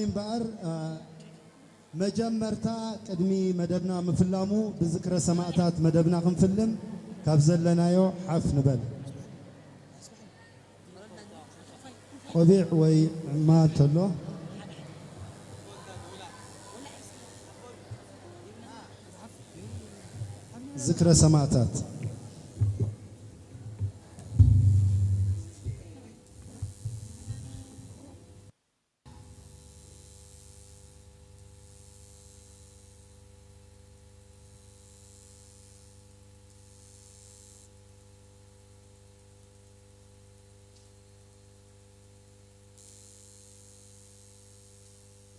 እምበኣር፣ እ፣ መጀመርታ ቅድሚ መደብና ምፍላሙ ብዝክረ ሰማእታት መደብና ክንፍልም ካብ ዘለናዮ ሓፍ ንበል። ቆቢዕ ወይ ዕማ እንተሎ። ዝክረ ሰማእታት።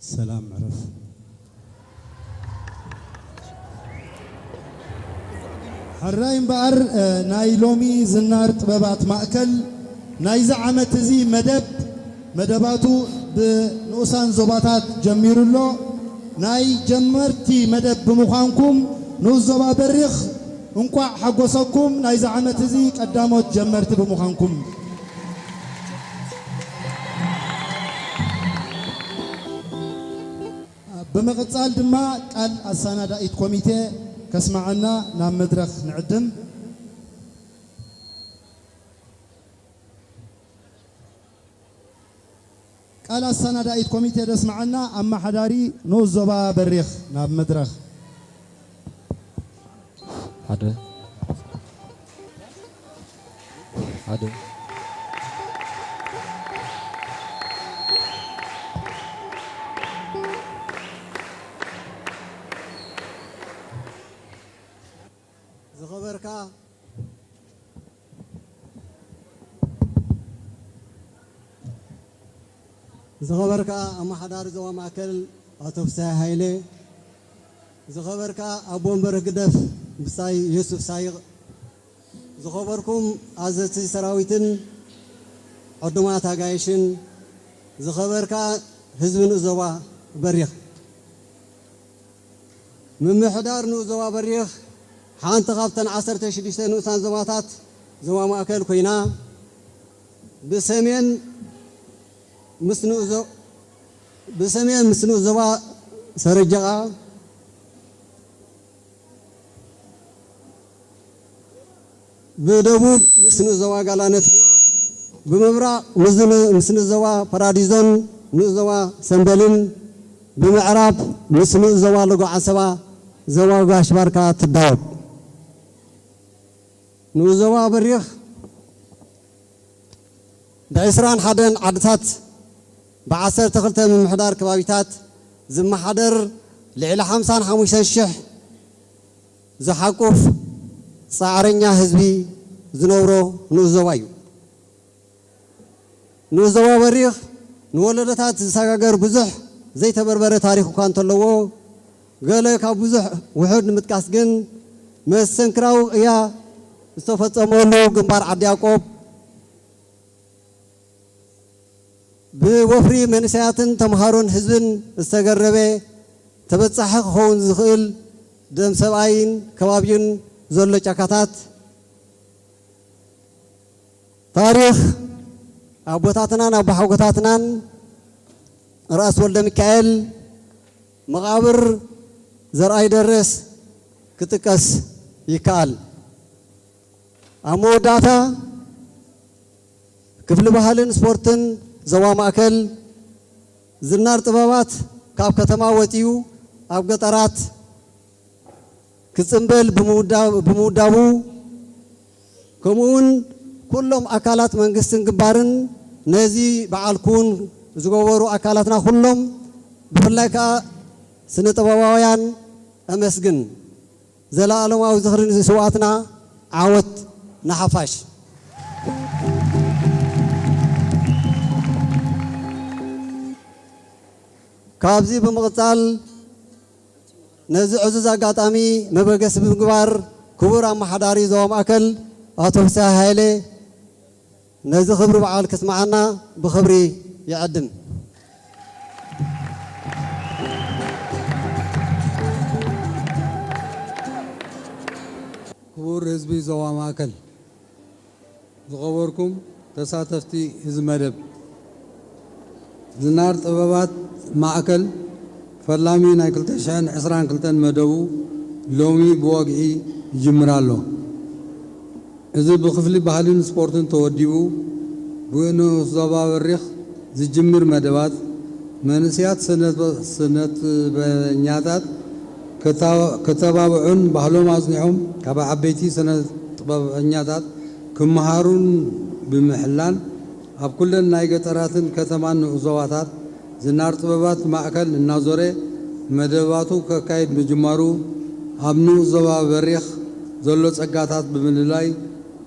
ሰላም ዕረፍ። ሕራይ እምበኣር፣ እ፣ ናይ ሎሚ ዝናር ጥበባት ማእከል ናይዚ ዓመት እዚ መደብ፣ መደባቱ ብንኡሳን ዞባታት ጀሚሩ ኣሎ። ናይ ጀመርቲ መደብ ብምዃንኩም ንኡስ ዞባ በሪኽ እንቋዕ ሓጎሰኩም ናይዚ ዓመት እዚ ቀዳሞት ጀመርቲ ብምዃንኩም። ብምቕጻል ድማ ቃል ኣሰናዳኢት ኮሚቴ ከስምዓና ናብ መድረኽ ንዕድም። ቃል ኣሰናዳኢት ኮሚቴ ደስምዓና ኣመሓዳሪ ንኡስ ዞባ በሪኽ ናብ መድረኽ። ሓደ። ሓደ። ዝኸበርካ፣ ዝኸበርካ ኣመሓዳሪ ዞባ ማእከል ኣቶ ፍስሃ ሃይለ፣ ዝኸበርካ ኣቦ ወንበር ህግደፍ ብጻይ ዮሱፍ ሳይቕ፣ ዝኸበርኩም ኣዘዝቲ ሰራዊትን ዕዱማት ኣጋይሽን፣ ዝኸበርካ ህዝቢ ንኡስ ዞባ በሪኽ። ምምሕዳር ንኡስ ዞባ በሪኽ ሓንቲ ካብተን ዓሰርተ ሽዱሽተ ንኡሳን ዞባታት ዞባ ማእከል ኮይና፣ ብሰሜን ምስ ንኡስ ዞ-፣ ብሰሜን ምስ ንኡስ ዞባ ሰረጀቓ፣ ብደቡብ ምስ ንኡስ ዞባ ጋላነፍሒ፣ ብምብራቕ ምስ ን-፣ ምስ ንኡስ ዞባ ፓራዲዞን ንኡስ ዞባ ሰምበልን፣ ብምዕራብ ምስ ንኡስ ዞባ ሎጎ ዓሰባ፣ ዞባ ጋሽ ባርካ ትዳወብ። ንኡስ ዞባ በሪኽ ብዕስራን ሓደን ዓድታት፣ ብዓሰርተ ክልተ ምምሕዳር ከባቢታት ዝመሓደር ልዕሊ ሓምሳን ሓሙሽተን ሽሕ ዝሓቁፍ ጻዕረኛ ህዝቢ ዝነብሮ ንኡስ ዞባ እዩ። ንኡስ ዞባ በሪኽ ንወለዶታት ዝሰጋገር ብዙሕ ዘይተበርበረ ታሪኽ እኳ እንተለዎ፣ ገለ ካብ ብዙሕ ውሑድ ንምጥቃስ ግን፣ መስተንክራዊ ቅያ ዝተፈጸመሉ ግንባር ዓዲ ያዕቆብ፣ ብወፍሪ መንእሰያትን ተምሃሮን ህዝብን ዝተገረበ፣ ተበጻሒ ክኸውን ዝኽእል ደም ሰብኣይን ከባቢኡን ዘሎ ጫካታት፣ ታሪኽ ኣቦታትናን ኣቦሓጎታትናን፣ ራእሲ ወልደ ሚካኤል፣ መቓብር ዘርኣይ ደረስ ክጥቀስ ይከኣል። ኣብ መወዳእታ፣ ክፍሊ ባህልን ስፖርትን ዞባ ማእከል ዝናር ጥበባት ካብ ከተማ ወጺኡ ኣብ ገጠራት ክጽምበል ብምውዳ-፣ ብምውዳቡ፣ ከምኡውን ኩሎም ኣካላት መንግስትን ግንባርን ነዚ በዓል ክውን ዝገበሩ ኣካላትና ኩሎም፣ ብፍላይ ከኣ ስነ ጥበባውያን ኣመስግን። ዘለኣለማዊ ዝኽሪ ንስውኣትና፣ ዓወት ንሓፋሽ። ካብዚ ብምቕጻል፣ ነዚ ዕዙዝ ኣጋጣሚ መበገሲ ብምግባር፣ ክቡር ኣመሓዳሪ ዞባ ማእከል ኣቶ ፍስሃ ሃይለ ነዚ ክብሪ በዓል ክስምዓና ብኽብሪ ይዕድም። ክቡር ህዝቢ ዞባ ማእከል፣ ዝኸበርኩም ተሳተፍቲ እዚ መደብ፣ ዝናር ጥበባት ማእከል ፈላሚ ናይ ክልተ ሽሕን ዕስራን ክልተን መደቡ ሎሚ ብወግዒ ይጅምር ኣሎ። እዚ ብክፍሊ ባህልን ስፖርትን ተወዲቡ ብንኡስ ዞባ በሪኽ ዝጅምር መደባት፣ መንእሰያት ስነ-፣ ስነጥበበኛታት ክታ-፣ ክተባብዑን ባህሎም ኣጽኒዖም ካብ ዓበይቲ ስነ-ጥበበኛታት ክመሃሩን ብምሕላን፣ ኣብ ኩለን ናይ ገጠራትን ከተማን ንኡስ ዞባታት ዝናር ጥበባት ማእከል እናዞረ መደባቱ ከካይድ ምጅማሩ፣ ኣብ ንኡስ ዞባ በሪኽ ዘሎ ጸጋታት ብምልላይ፣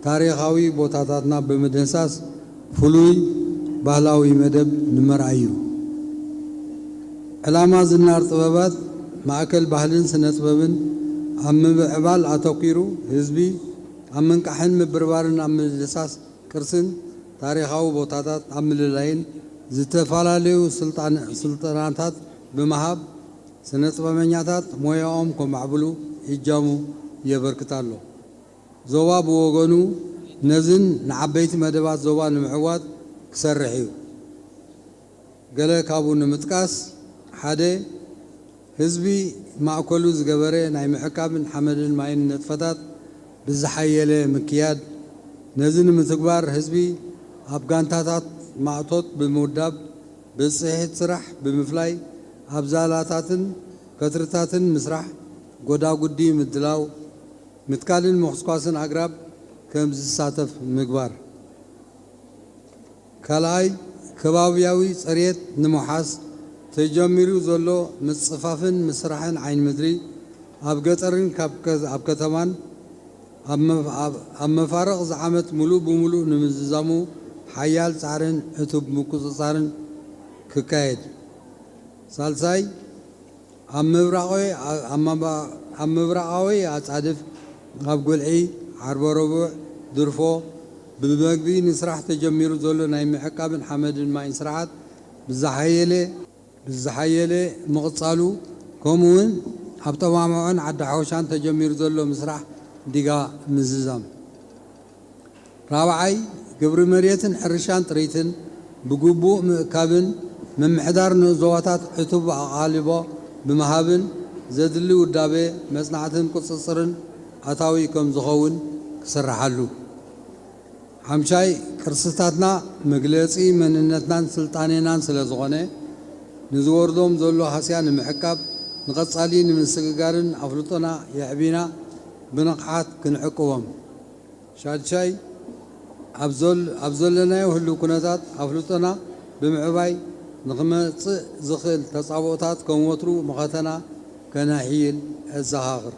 ታሪኻዊ ቦታታትና ብምድህሳስ፣ ፍሉይ ባህላዊ መደብ ንምርኣይ እዩ። ዕላማ ዝናር ጥበባት ማእከል ባህልን ስነ ጥበብን ኣብ ምምዕባል ኣተኲሩ፣ ህዝቢ ኣብ ምንቃሕን ምብርባርን ኣብ ምድህሳስ ቅርስን ታሪኻዊ ቦታታት ኣብ ምልላይን ዝተፈላለዩ ስልጣን-፣ ስልጠናታት ብምሃብ ስነ ጥበበኛታት ሞያኦም ከማዕብሉ እጃሙ የበርክት ኣሎ። ዞባ ብወገኑ ነዝን ንዓበይቲ መደባት ዞባ ንምዕዋት ክሰርሕ እዩ። ገለ ካብኡ ንምጥቃስ፣ ሓደ፣ ህዝቢ ማእከሉ ዝገበረ ናይ ምዕቃብን ሓመድን ማይን ንጥፈታት ብዝሓየለ ምክያድ። ነዚ ንምትግባር ህዝቢ ኣብ ጋንታታት ማእቶት ብምውዳብ ብጽሒት ስራሕ ብምፍላይ ኣብ ዛላታትን ከትርታትን ምስራሕ፣ ጎዳጉዲ ምድላው፣ ምትካልን ምኹስኳስን ኣግራብ ከም ዝሳተፍ ምግባር። ካልኣይ፣ ከባብያዊ ጽሬት ንምውሓስ ተጀሚሩ ዘሎ ምጽፋፍን ምስራሕን ዓይኒ ምድሪ ኣብ ገጠርን ካብ ከ-፣ ኣብ ከተማን ኣብ መፍ-፣ ኣብ፣ ኣብ መፋርቕ ዝዓመት ምሉእ ብምሉእ ንምዝዛሙ ሓያል ጻዕርን ዕቱብ ምቁጽጻርን ክካየድ። ሳልሳይ፣ ኣብ ምብራቓዊ፣ ኣብ ምባ-፣ ኣብ ምብራቓዊ ኣጻድፍ፣ ኣብ ጉልዒ፣ ዓርበ ረቡዕ፣ ድርፎ፣ ብመግቢ ንስራሕ ተጀሚሩ ዘሎ ናይ ምዕቃብን ሓመድን ማይን ስርዓት ብዝሓየለ፣ ብዝሓየለ ምቕጻሉ፣ ከምኡውን ኣብ ጠማማዖን ዓዲ ሓወሻን ተጀሚሩ ዘሎ ምስራሕ ዲጋ ምዝዛም። ራብዓይ፣ ግብሪ መሬትን ሕርሻን ጥሪትን ብግቡእ ምእካብን ምምሕዳር ንኡስ ዞባታት ዕቱብ ኣቓልቦ ብምሃብን ዘድሊ ውዳበ፣ መጽናዕትን ቁጽጽርን ኣታዊ ከም ዝኸውን ክስርሓሉ። ሓምሻይ፣ ቅርስታትና መግለጺ መንነትናን ስልጣኔናን ስለ ዝኾነ፣ ንዝወርዶም ዘሎ ሃስያ ንምዕቃብ፣ ንቐጻሊ ንምስግጋርን ኣፍልጦና የዕቢና ብንቕሓት ክንዕቅቦም። ሻድሻይ፣ ኣብ ዘል-፣ ኣብ ዘለናዮ ህሉው ኩነታት ኣፍልጦና ብምዕባይ ንኽመጽእ ዝኽእል ተጻብኦታት ከም ወትሩ መኸተና ከነሕይል እዘኻኽር።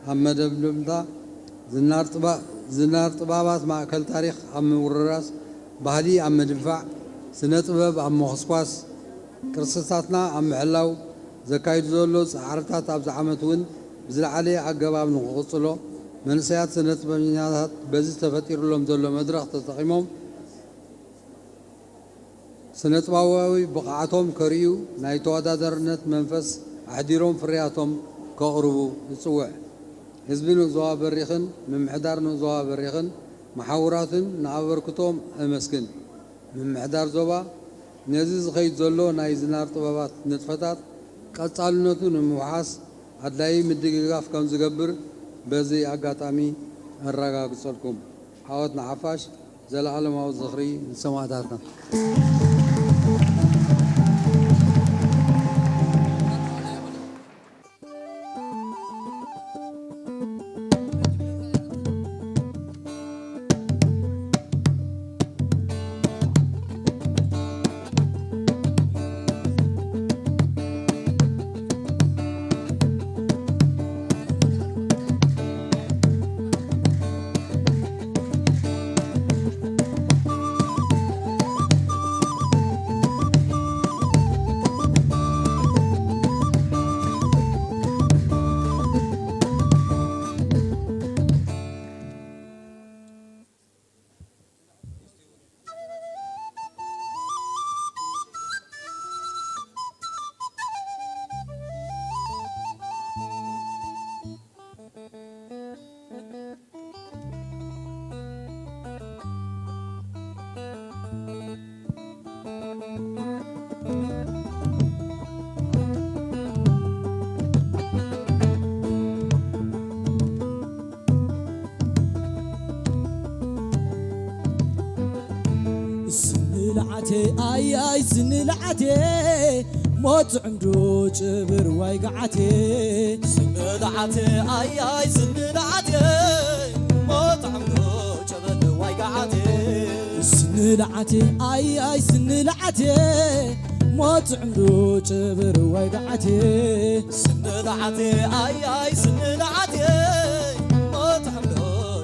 ኣብ መደምደምታ፣ ዝናር ጥባ-፣ ዝናር ጥባባት ማእከል ታሪኽ ኣብ ምውርራስ፣ ባህሊ ኣብ ምድንፋዕ፣ ስነ ጥበብ ኣብ ምኹስኳስ፣ ቅርስታትና ኣብ ምሕላው ዘካይዱ ዘሎ ጻዕርታት ኣብዚ ዓመት እውን ብዝለዓለ ኣገባብ ንኽቕጽሎ፣ መንእሰያት ስነ ጥበበኛታት በዚ ተፈጢሩሎም ዘሎ መድረኽ ተጠቒሞም ስነ ጥበባዊ ብቕዓቶም ከርእዩ፣ ናይ ተወዳዳርነት መንፈስ ኣሕዲሮም ፍርያቶም ከቕርቡ እጽውዕ። ህዝቢ ንኡስ ዞባ በሪኽን ምምሕዳር ንኡስ ዞባ በሪኽን መሓውራቱን ንኣበርክቶም እመስግን። ምምሕዳር ዞባ ነዚ ዝኸይድ ዘሎ ናይ ዝናር ጥበባት ንጥፈታት ቀጻልነቱ ንምውሓስ ኣድላዪ ምድግጋፍ ከም ዝገብር በዚ ኣጋጣሚ ኣረጋግጸልኩም። ዓወት ንሓፋሽ፣ ዘለኣለማዊ ዝኽሪ ንሰማእታትና። ኣያይ ስንልዓቴ ሞት ጽዕምዶ ጭብር ዋይ ገዓቴ። ስንልዓቴ ኣያይ ስንልዓቴ ሞት ጽዕምዶ ጭብር ዋይ ገዓቴ። ስንልዓቴ ኣያይ ስንልዓቴ ሞት ጽዕምዶ ጭብር ዋይ ገዓቴ። ስንልዓቴ ኣያይ ስንልዓቴ ሞት ጽዕምዶ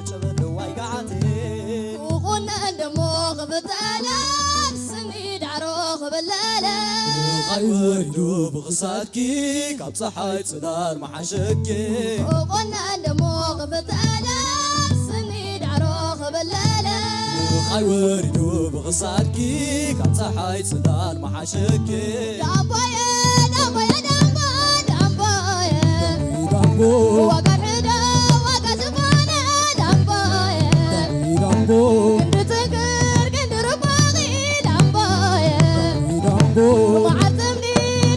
ጭብር ዋይ ገዓቴ። ክቑነን ደሞ ክብጠለ ስኒ ዳዕሮ ክብለለ። ብኻይ ወሪዱ ብኽሳድኪ ካብ ፀሓይ ፅላል መሓሸኪ። ክቑነን ደሞ ክብጠለ ስኒ ዳዕሮ ክብለለ። ብኻይ ወሪዱ ብኽሳድኪ ካብ ፀሓይ ፅላል መሓሸኪ። ዳቦየ፣ ዳቦየ፣ ዳቦ፣ ዳቦየ። ዳቦ። ዋጋ ሕደ፣ ዋጋ ሽፋነ ዳምቦየ። ዳምቦ። ክንዲ ትንክር ክንዲ ርባኺ ዳምቦየ። ዳምቦ። መዓር ጽምዲ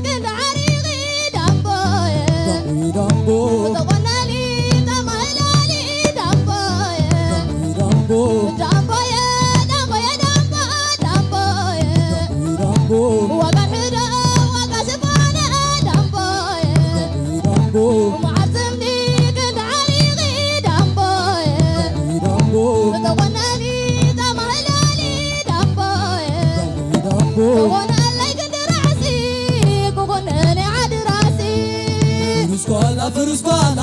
ክንዲ ዓሪኺ ዳምቦየ። ዳምቦ። ተቆናኒ ተማህላሊ ዳምቦየ። ዳምቦ። ዳምቦየ፣ ዳምቦየ፣ ዳምቦ፣ ዳምቦየ። ዳምቦ። ዋጋ ሕደ፣ ዋጋ ሽፋነ ዳምቦየ። ዳምቦ። መዓር ጽምዲ ክንዲ ዓሪኺ ዳምቦየ። ዳምቦ። ተቆናኒ ተማህላሊ ዳምቦየ። ዳምቦ። ተቆናለይ ክንዲ ራዕሲ፣ ክኾነኒ ዓዲ ራሲ። ፍርስ ጓላ፣ ፍርስ ጓላ፣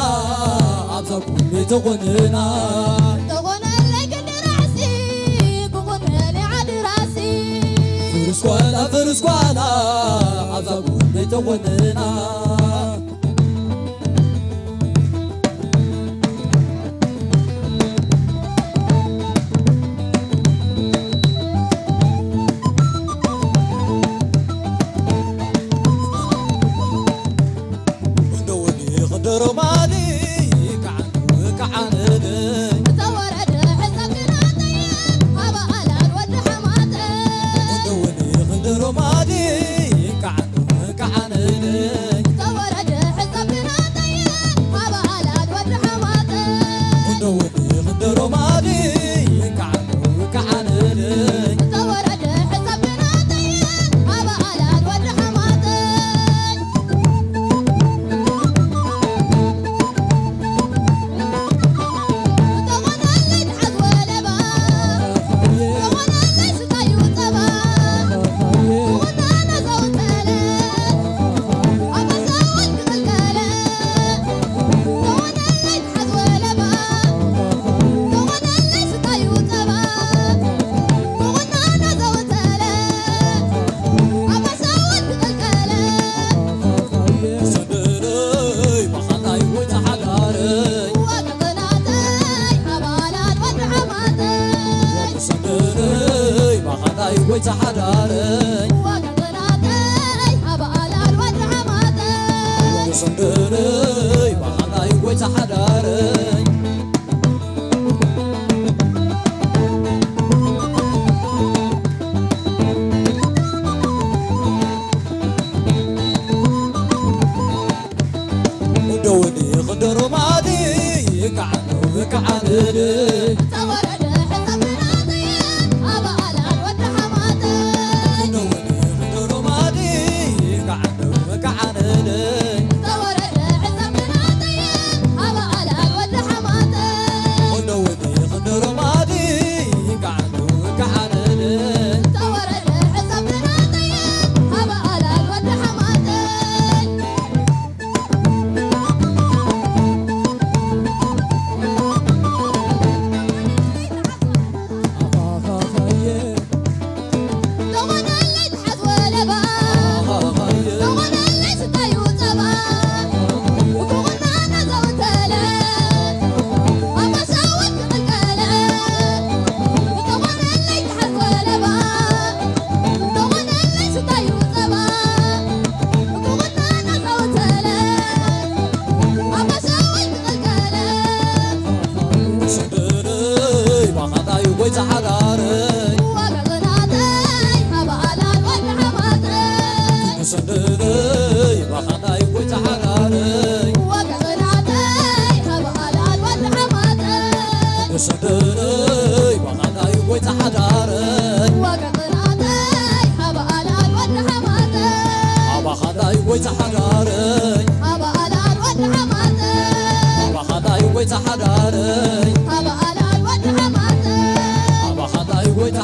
ኣብዛ ኩሉ ተኾንና። ተኾነለይ ክንዲ ራዕሲ፣ ክኾነኒ ዓዲ ራሲ። ፍርስ ጓላ፣ ፍርስ ጓላ፣ ኣብዛ ኩሉ ተኾንና።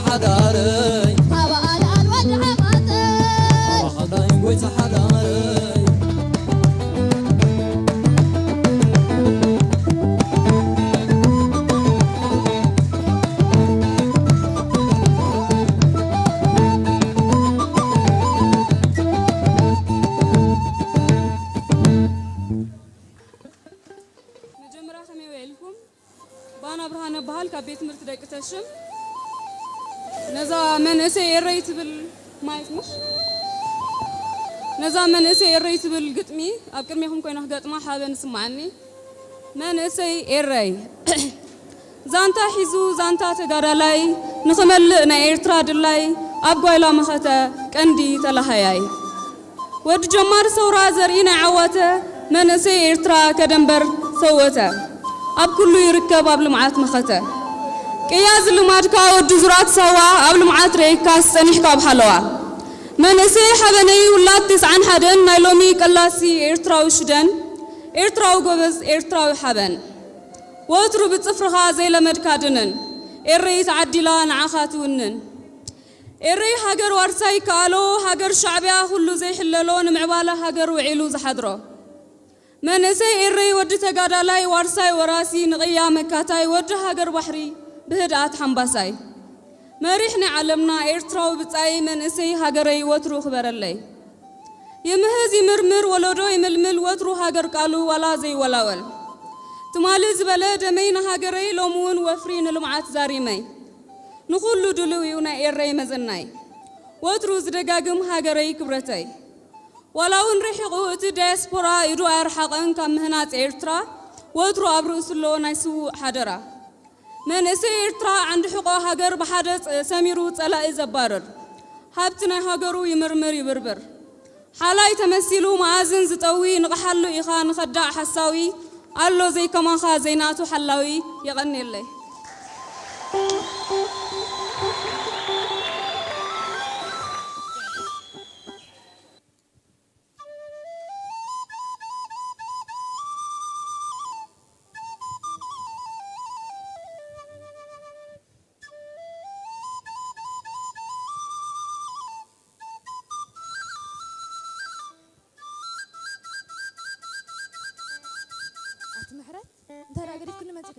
ሓዳረይ፣ ካብ ኣልዓል ወዲ ዓማፀ፣ ኣባኻዳይ ጎይታ ሓዳረይ። መጀመርያ ከመይ ውዒልኩም? ባና ብርሃነ በሃል ካብ ቤት ትምህርቲ ደቂ ተሽም። ነዛ መንእሰይ ኤረይ ትብል ማይክ ምሽ? ነዛ መንእሰይ ኤረይ ትብል ግጥሚ ኣብ ቅድሜኹም ኮይነ ክገጥማ ሓበን ይስምዓኒ። መንእሰይ ኤረይ ዛንታ ሒዙ ዛንታ ተጋዳላይ፣ ንኽመልእ ናይ ኤርትራ ድላይ፣ ኣብ ጓይላ መኸተ ቀንዲ ተላሃያይ። ወዲ ጀማሪ ሰውራ ዘርኢ ናይ ዓዋተ፣ መንእሰይ ኤርትራ ከደንበር ሰወተ፣ ኣብ ኩሉ ይርከብ ኣብ ልምዓት መኸተ። ቅያ ዝልማድካ ወዲ ዙራት ሳዋ፣ ኣብ ልምዓት ረኢካስ ጸኒሕካ ኣብ ሓለዋ። መንእሰይ ሓበነይ ውላድ ተስዓን ሓደን፣ ናይ ሎሚ ቀላሲ ኤርትራዊ ሽደን፣ ኤርትራዊ ጎበዝ ኤርትራዊ ሓበን። ወትሩ ብጽፍርኻ ዘይለመድካ ድንን፣ ኤረይ ተዓዲላ ንዓኻ ትውንን። ኤረይ ሃገር ዋርሳይ ይከኣሎ፣ ሃገር ሻዕብያ ኩሉ ዘይሕለሎ፣ ንምዕባለ ሃገር ውዒሉ ዝሓድሮ። መንእሰይ ኤረይ ወዲ ተጋዳላይ፣ ዋርሳይ ወራሲ፣ ንቕያ መካታይ፣ ወዲ ሃገር ባሕሪ ብህድኣት ሓምባሳይ። መሪሕ ናይ ዓለምና ኤርትራዊ ብጻይ፣ መንእሰይ ሃገረይ ወትሩ ክበረለይ። ይምህዝ ይምርምር ወለዶ ይምልምል፣ ወትሩ ሃገር ቃሉ ዋላ ዘይወላወል። ትማሊ ዝበለ ደመይ ንሃገረይ፣ ሎሚ እውን ወፍሪ ንልምዓት ዛሪመይ። ንኹሉ ድልው እዩ ናይ ኤረይ መዘናይ፣ ወትሩ ዝደጋግም ሃገረይ ክብረተይ። ዋላ እውን ርሒቑ እቲ ዳያስፖራ፣ ኢዱ ኣያርሓቐን ካብ ምህናጽ ኤርትራ፣ ወትሩ ኣብ ርእሱ ኣሎ ናይ ስዉእ ሓደራ። መንእሰይ ኤርትራ ዓንዲ ሕቖ ሃገር፣ ብሓደ ጸ-፣ ሰሚሩ ጸላኢ ዘባርር፣ ሃብቲ ናይ ሃገሩ ይምርምር ይብርብር። ሓላይ ተመሲሉ መኣዝን ዝጠዊ፣ ንቕሓሉ ኢኻ ንኸዳዕ ሓሳዊ፣ ኣሎ ዘይከማኻ ዘይናቱ ሓላዊ። የቐንየለይ። ኣቲ ምሕረት፣ እንታይ ደኣ ገዲፍክኒ መጺኺ?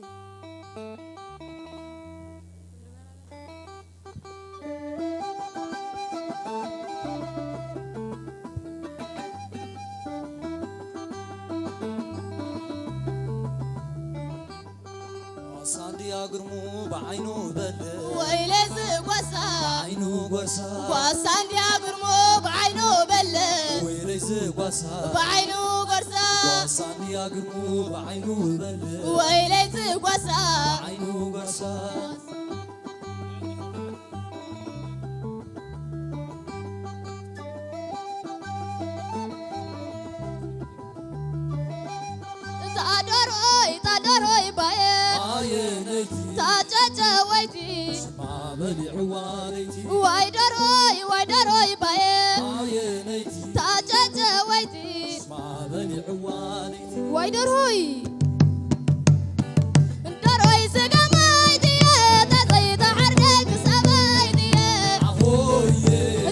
ጓሳ እንድያ ግርሙ ብዓይኑ በልዕ። ወይለይ ዝጓሳ። ብዓይኑ ጎርሳ። ጓሳ እንድያ ግርሙ ብዓይኑ በልዕ። ወይለይ ዝጓሳ። ብዓይኑ ጎርሳ። ጓሳ እንድያ ግርሙ ብዓይኑ በልዕ። ወይለይ ዝጓሳ። ብዓይኑ ጎርሳ። እዛ ደርሆይ፣ እዛ ደርሆይ ባየ። ኣየነይቲ? እታ ጨጨወይቲ። ሽማ በሊዕዋ ለይቲ። ዋይ ደርሆይ፣ ዋይ ደርሆይ ባየ። ኣየነይቲ? እታ ጨጨወይቲ። ሽማ በሊዕዋ ለይቲ። ዋይ ደርሆይ። ደርሆይ ስገመይቲ እየ፣ ተዘይተሓርደኪ ሰበይቲ እየ። ኣሆየ።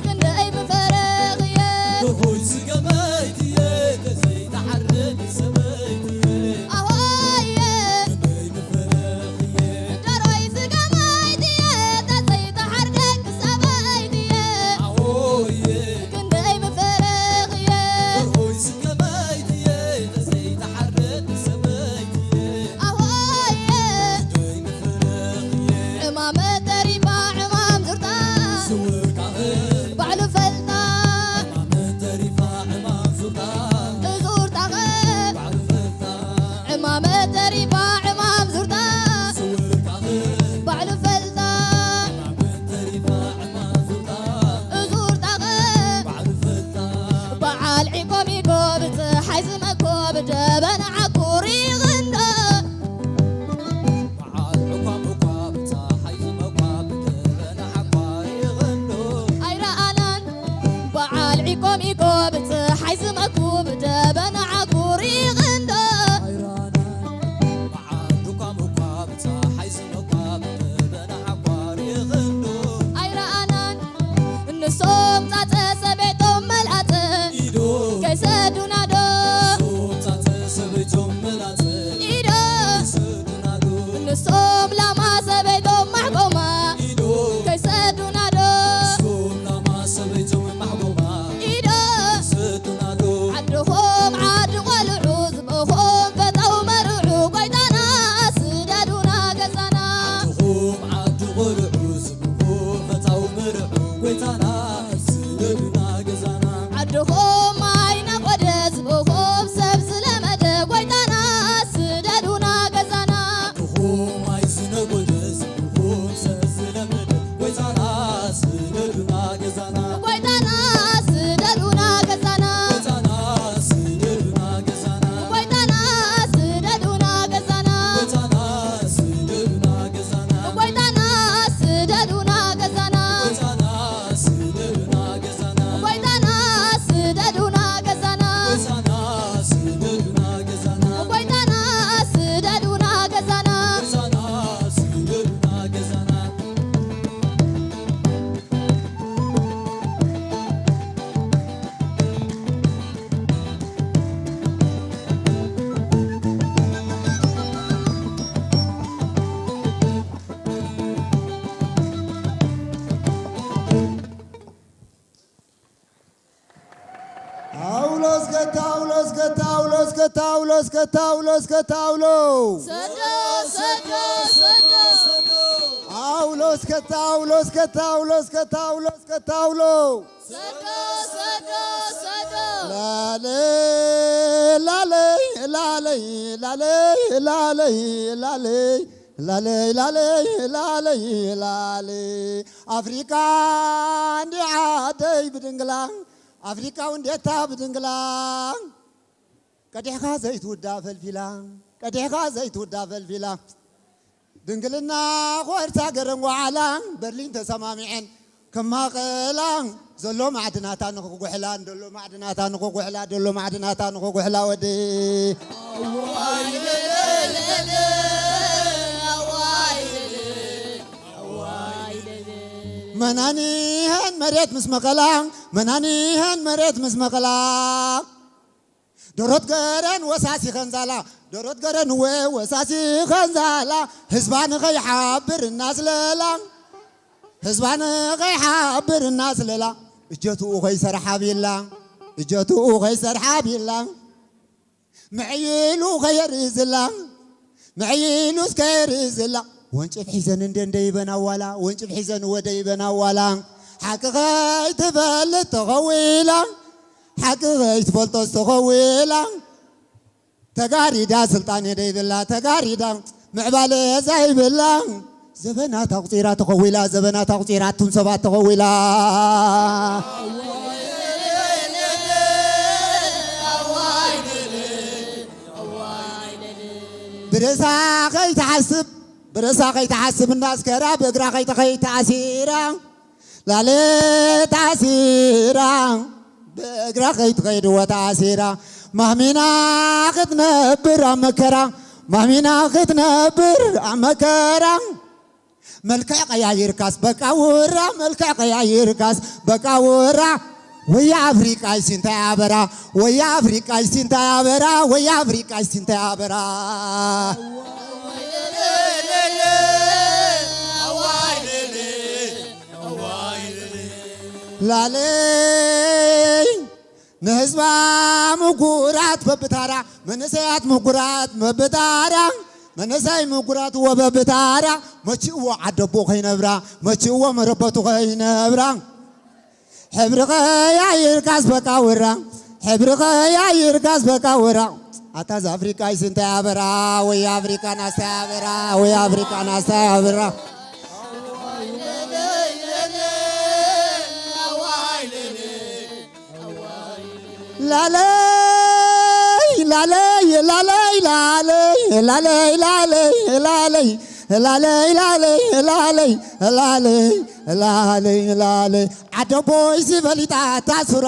ክንደይ ምፈረኽየ። ደርሆይ ስገመይቲ እየ፣ ተዘይተሓርደኪ ሰበይቲ እየ። ኣሆየ። ክንደይ ምፈረኽየ። ደርሆይ ስገመይቲ እየ፣ ተዘይተሓርደኪ ሰበይቲ እየ። ኣሆየ። ክንደይ ምፈረኽየ። ደርሆይ ስገመይቲ እየ፣ ተዘይተሓርደኪ ሰበይቲ እየ። ኣሆየ። ክንደይ ምፈረኽየ። ዕማመ ተሪፋ ዕማም ዙርታ። ዝውርካኸ። ባዕሉ ፈልጣ። ዕማመ ተሪፋ ዕማም ዙርታ። ዙርታኸ። ባዕሉ ፈልጣ። ዕማመ ተሪፋ ዕማም ዙርታ። ዝውርካኸ። ባዕሉ ፈልጣ። ዕማመ ተሪፋ ዕማም ዙርታ። ዙርታኸ። ባዕሉ ፈልጣ። በዓል ዒኮም ኢኮ ብፀሓይ ዝመኮ ብደበና ዓኩር ይቕንዶ። በዓል ዕኳም ዕኳ ብፀሓይ ዝመኳ ብደበና ዓኳር ይቕንዶ። ኣይረኣናን በዓል ዒኮም ኢኮ ብፀሓይ ዝመኩ ብደበና ዓኩር ይቕንዶ። ኣይረኣናን በዓል ዕኳም ዕኳ ብፀሓይ ዝመኳ ብደበና ዓኳር ይቕንዶ። ድኹም ኣይነጎደ ዝብኹም ሰብ ዝለመደ፣ ጎይታና ስደዱና ገዛና። ድኹም ኣይዝነጎደ ዝብኹም ሰብ ዝለመደ፣ ጎይታና ስደዱና ገዛና። ጎይታና ስደዱና ገዛና። ጎይታና ስደዱና ገዛና። ጎይታና ስደዱና ገዛና። ጎይታና ስደዱና ገዛና። ጎይታና ስደዱና ገዛና። ጎይታና ስደዱና ገዛና። ጎይታና ስደዱና ገዛና። ጎይታና ስደዱና ገዛና። ጎይታና ስደዱና ገዛና። ጎይታና ስደዱና ገዛና። ኣውሎ እስከ ታውሎ እስከ ታውሎ እስከ ታውሎ እስከ ታውሎ እስከ ታውሎ። ሰዶ፣ ሰዶ፣ ሰዶ። ኣውሎ እስከ ታውሎ እስከ ታውሎ እስከ ታውሎ እስከ ታውሎ። ሰዶ፣ ሰዶ፣ ሰዶ። ላለይ፣ ላለይ፣ ላለይ፣ ላለይ፣ ላለይ፣ ላለይ፣ ላለይ፣ ላለይ፣ ላለይ፣ ላለይ። ኣፍሪቃ እንዲ ዓደይ ብድንግላ፣ ኣፍሪቃ ውንዴታ ብድንግላ። ቀዲሕካ ዘይትውዳ ፈልፊላ፣ ቀዲሕካ ዘይትውዳ ፈልፊላ። ድንግልና ኾርሳ ገረን ጓዓላ፣ በርሊን ተሰማሚዐን ከማቐላ። ዘሎ ማዕድናታ ንኽጉሕላ፣ ደሎ ማዕድናታ ንኽጉሕላ፣ ደሎ ማዕድናታ ንኽጉሕላ ወዲ። መናኒሀን መሬት ምስ መቐላ፣ መናኒሀን መሬት ምስ መቐላ። ደሮት ገረን ወሳሲ ኸንዛላ፣ ደሮት ገረን ወ-፣ ወሳሲ ኸንዛላ። ህዝባ ንኸይሓብር እናስለላ፣ ህዝባ ንኸይሓብር እናስለላ። እጀትኡ ኸይሰርሓ ቢላ፣ እጀትኡ ኸይሰርሓ ቢላ። ምዕይሉ ኸየርኢ ዝላ፣ ምዕይሉ እስከ የርኢ ዝላ። ወንጭፍ ሒዘን እንደ እንደ ይበና ዋላ፣ ወንጭፍ ሒዘን ወደ ይበና ዋላ። ሓቂ ኸይትፈልጥ ተኸዊላ፣ ሓቂ ኸይትፈልጦ ዝተኸዊላ። ተጋሪዳ ስልጣን የደ ይብላ፣ ተጋሪዳ ምዕባለ ዘይብላ። ዘበናት ኣቑጺራ ተኸዊላ፣ ዘበናት ኣቑጺራ ኣቱም ሰባት ተኸዊላ። ብርእሳ ከይትሓስብ፣ ብርእሳ ከይትሓስብ እናስከራ፣ ብእግራ ከይተ-፣ ከይተኣሲራ፣ ላለ ተኣሲራ፣ ብእግራ ከይትኸይድ ወተኣሲራ፣ ማህሚና ክትነብር ኣብ መከራ፣ ማህሚና ክትነብር ኣብ መከራ። መልክዕ ቀያይርካስ በቃ ውራ፣ መልክዕ ቀያይርካስ በቃ ውራ። ወያ ኣፍሪቃ ይሲ እንታይ ኣበራ፣ ወያ ኣፍሪቃ ይሲ እንታይ ኣበራ፣ ወያ ኣፍሪቃ ይሲ እንታይ ኣበራ። ላለይ ንህዝባ ምጉራት በብታራ፣ መንእሰያት ምጉራት በብታራ፣ መንእሰይ ምጉራት ወበብታራ፣ መችእዎ ዓደቦ ከይነብራ፣ መችእዎ መረበቱ ከይነብራ። ሕብሪ ቀያይርካስ በቃ ውራ፣ ሕብሪ ቀያይርካስ በቃ ውራ። ኣታ ዛ ኣፍሪቃ ይሲ እንታይ ኣበራ፣ ወይ ኣፍሪቃ ናስታይ ኣበራ፣ ወይ ኣፍሪቃ ናስታይ ኣበራ። ላለይ ላለይ ላለይ ላለይ ላለይ ላለይ ላለይ ላለይ ላለይ ላለይ ላለይ ላለይ ላለይ ላለይ ዓደቦይ ዝበሊጣ ታስራ፣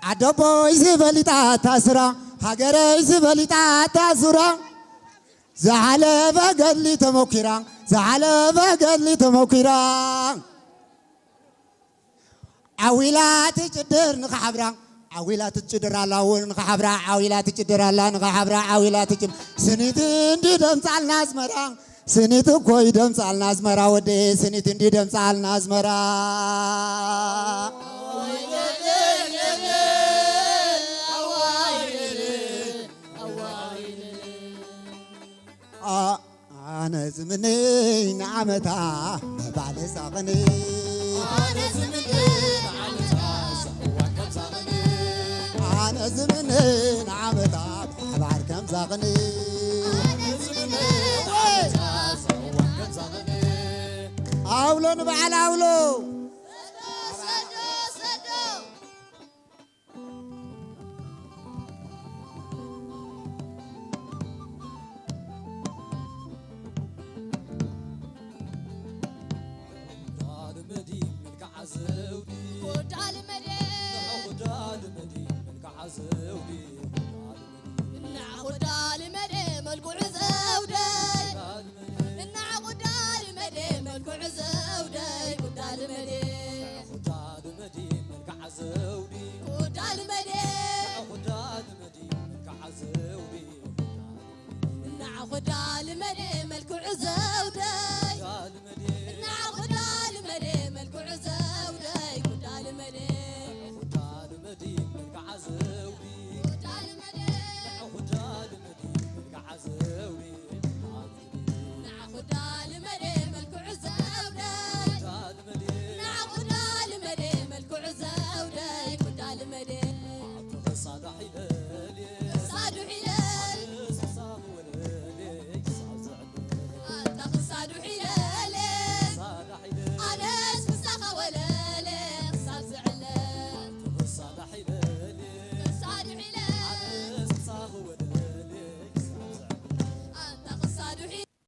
ዓደቦይ ዝበሊጣ ታስራ፣ ሃገረይ ዝበሊጣ ታስራ። ዝሓለፈ ገድሊ ተመኪራ፣ ዝሓለፈ ገድሊ ተመኪራ። ዓዊላ ትጭድር ንኽሓብራ፣ ዓዊላ ትጭድር ኣላ እውን ንኽሓብራ፣ ዓዊላ ትጭድር ኣላ ንኽሓብራ፣ ዓዊላ ትጭ-፣ ስኒት እንዲ ደምጻልና ኣስመራ፣ ስኒት እኮ ይደምጻልና ኣስመራ ወደ፣ ስኒት እንዲ ደምጻልና ኣስመራ። ኣ-፣ ኣነ ዝምነይ ንዓመታ ምባል ሳቕኒ። ኣነ ዝምነይ ንዓመታ እዛ እዋን ከም ሳቕኒ። እዚ ምን ንዓመታ ብሓባር ከምዛ ቕኒ። ኣውሎ ንበዓል ኣውሎ።